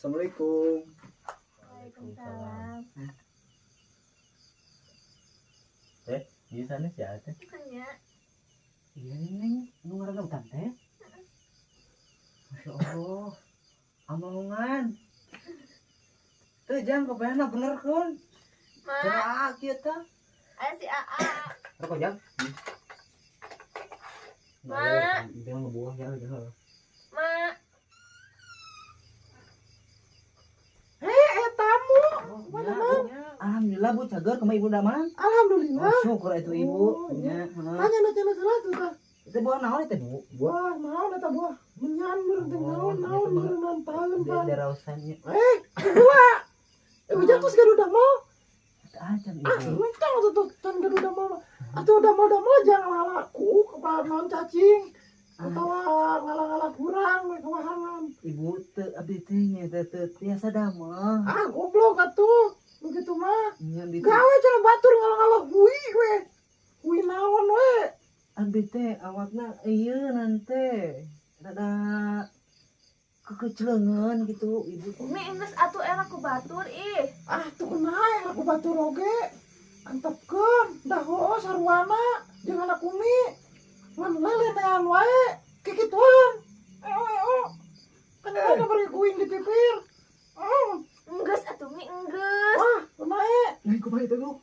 Assalamualaikum. Waalaikumsalam. Teh, di sana sih teh. Tanya. Iya neng, nu ngaranna Utan teh. Masya Allah, amongan. Tuh jang kebayana bener kun. Ma, Cenah kieu tah. aya si AA. Rokok jang. Ma. Dia ngebuah ya gitu. Ma, Eh, tamu. Mana mang? Alhamdulillah Bu cager kumaha ibu damang. Alhamdulillah. Oh, syukur itu ibu. Oh, Nya, heeh. Tanya na cenah salah tuh tah. Itu buah naon itu Bu? Buah naon eta buah? Menyan meureun teh Oh, naon naon itu mah. meureun taun Dia pan. ada rausannya. Eh, buah. Eh, ujang tos gaduh mau. Acan Ah, ibu. entang atuh tuh can gaduh mau. Atuh damel-damel jangan ngalaku kepada naon cacing atawa ngalah-ngalah kurang we kawahangan. Ibu teu abdi teh nya teh teu tiasa damel. Ah, goblok atuh. Begitu mah. Nya abdi teh Gawe cenah batur ngalah-ngalah hui we. Hui naon we. abdi teh awakna ieu nante rada kekeceleungan gitu ibu. Umi enggeus atuh era ku batur ih. Ah, tuh kumaha aku batur oge. Antepkeun dah heueuh sarwana jeung anak umi. Ngan lelenean wae kikituan. Eo eo. Kan ada bari kuing di pipir. Oh, Enggeus atuh Mi enggeus. wah, kumaha? Neng kumaha itu Bu?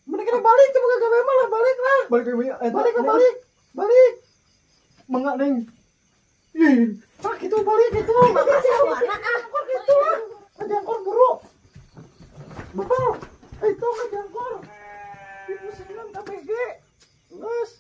Mending kita balik coba gawe mah lah, balik lah. Balik ke eta. Balik lah, balik. Balik. Mangga neng. Ih, Ah, gitu balik gitu. Mama sawana ah. Kajangkor gitu lah. Kajangkor buru. Bapak, itu kajangkor. Ibu senang KBG. Geus.